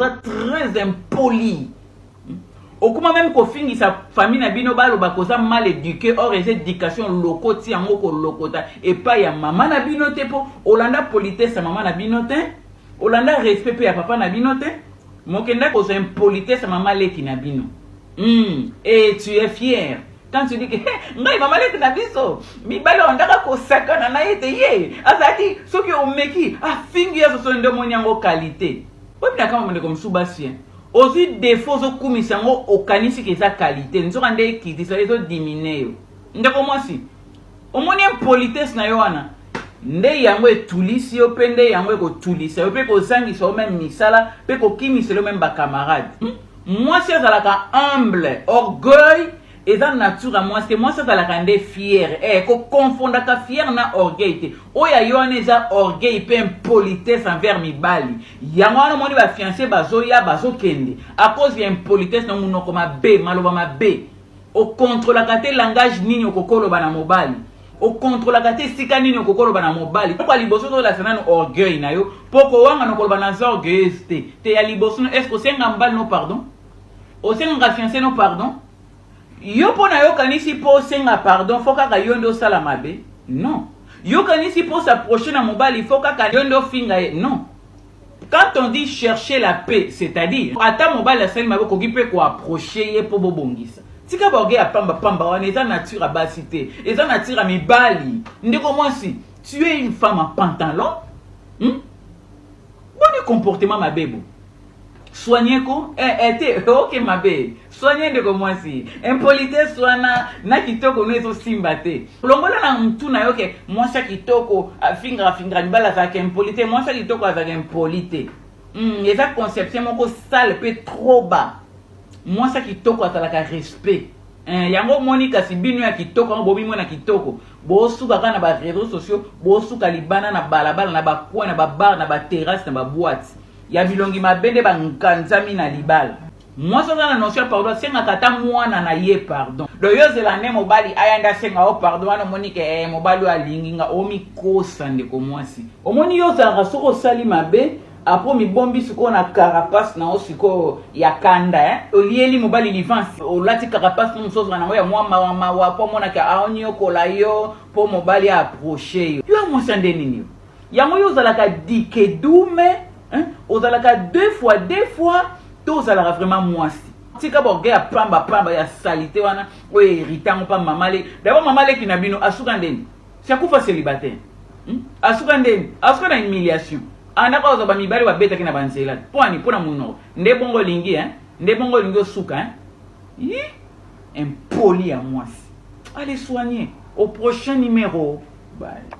Oza très impoli. Okoma meme kofingisa famille na bino baloba koza mal éduqué or eza éducation lokoti yango kolokota epai ya mama na bino te mpo olanda politesse ya mama na bino te olanda respect mpe ya papa na bino te mokenda kozwa impolitesse ya mama leki na bino et tu es fier quand tu dis que ngai mama leki na biso mibali ondaka kosakana na ye te ye azalaki soki omeki afingi ya soso nde omoni yango qualité. Oyebi na kama ndeko mosusu basi hein. Ozwi défaut ozokumisa yango okanisi ke eza qualité nzoka nde ekitisa ezodimine yo ndeko mwasi omoni impolitesse na yo wana nde yango etulisi yo mpe nde yango ekotulisa yo mpe kozangisa yo meme misala mpe kokimisela yo meme bacamarade. Mwasi azalaka humble, orgueil eza nature ya mwasi te. Mwasi azalaka nde fiere kokonfondaka fiere na orgueil te. Oyo ya yo wana eza orgueil mpe impolitesse envers mibali. Yango wana omoni bafiance bazoya bazokende à cause ya impolitesse na monoko mabe, maloba mabe. Okontrolaka te langage nini okokoloba na mobali, okontrolaka te esika nini okokoloba na mobali. Moko ya liboso ozolakisa nanu orgueil na yo mpo kowanga na koloba naza orgueilleuse te te. Ya liboso est ce que osenga mobali no pardon? Osengaka fiancé no pardon? Yo mpo na yokanisi mpo osenga pardon fo kaka yo nde osala mabe? Non. Yokanisi mpo s'approcher na mobali fo kaka yo nde ofinga ye? Non. Quand on dit chercher la paix, c'est-à-dire ata mobali asali mabe okoki mpe koapproche ye mpo bobongisa. Tika baorgueil ya pamba pamba wana, eza nature ya basi te, eza nature ya mibali. Ndeko mwasi, tu es une femme en pantalon, Boni comportement mabe bo soigne ko te ok mabe soigne ndeko mwasi. Impolitesse wana na kitoko no ezosimba te. Longola na mutu na yo ke mwasi ya kitoko afingaka afingaka mibali azalaka impoli te. Mwasi ya kitoko azalaka impoli te. Eza conception moko sale mpe trop bas. Mwasi ya kitoko azalaka respect. Yango omoni kasi bino ya kitoko yango bomimona kitoko bosuka kaka na ba réseaux sociaux, bosuka libanda na balabala na bacoin na babar na baterrasse na baboite ya bilongi mabe nde bankanzami na libala. Mwasi aza na notion ya pardon, asengaka ata mwana na ye pardon. Donc yo ozela nde mobali aya nde asenga yo pardon wana omoni ke mobali oyo alingi nga? Omikosa ndeko mwasi. Omoni yo ozalaka soki osali mabe apres mibombi sikoyo na carapace na yo sikoyo ya kanda, olieli mobali livansi, olati carapace no mosusu ozala nango ya mwa mawa mawa mpo omonaka aoniokola yo mpo mobali aapproche yo. Yo ya mwasi ya nde nini yo? Yango yo ozalaka dikedume, hein? Ozalaka deux fois deux fois to ozalaka vraiment mwasi? Tika baorgueil ya pamba pamba ya salite wana oyo hérité yango mpa mama leki. D'abord mama leki na bino asuka ndeni? Si akufa célibataire, Asuka ndeni? Asuka na humiliation. Andako azwa bamibali babetaki na banzela mpo ani mpo na monoko nde bongo olingi, hein? Nde bongo olingi osuka, hein? Yi impoli ya mwasi, allez soigner au prochain numéro. Bye.